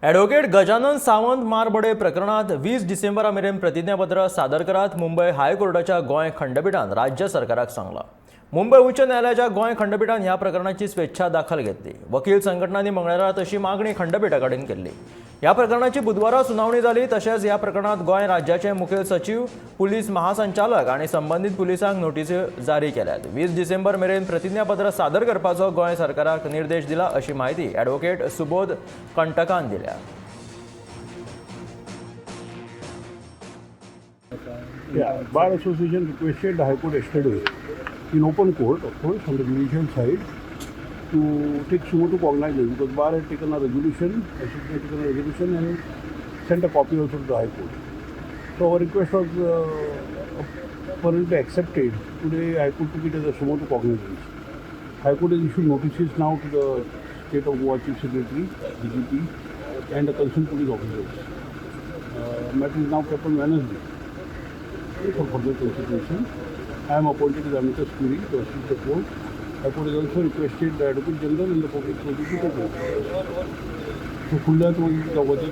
Advocate Gajanan Sawant मारबडय प्रकरणात 20 डिसेंबरा मेरेन प्रतिज्ञापत्र सादर करात, मुंबय हायकोर्टाच्या गोंय खंडपिठान राज्य सरकाराक सांगलां. मुंबय उच्च न्यायालयाच्या गोंय खंडपिठान ह्या प्रकरणाची स्वेच्छा दाखल घेतली. वकील संघटनांनी मंगळारा तशी मागणी खंडपिठा कडेन केल्ली. ह्या प्रकरणाची बुधवारा सुनावणी जाली. तशेंच ह्या प्रकरणात गोंय राज्याचे मुखेल सचीव, पुलीस महासंचालक आनी संबंदीत पुलिसांक नोटीसी जारी केल्यात. 20 डिसेंबर मेरेन प्रतिज्ञापत्र सादर करपाचो गोंय सरकाराक निर्देश दिला, अशी माहिती ॲडव्होकेट सुबोध कंटकान दिल्या. Yeah, Bar Association requested the High Court yesterday in open court, of course, on the judicial side, to take suo motu cognizance because Bar had taken a resolution, association had taken a resolution and sent a copy also to the High Court. So our request was apparently accepted. Today High Court took it as a suo motu cognizance. High Court has issued notices now to the State of Goa Chief Secretary, DGP, and the concerned police officers. Matter is now kept on Wednesday for further consideration. I am appointed as amicus curiae to assist the court. High Court has also requested the Advocate General and the Public Prosecutor to take note. So फुडल्यात मागीर जावपाचें.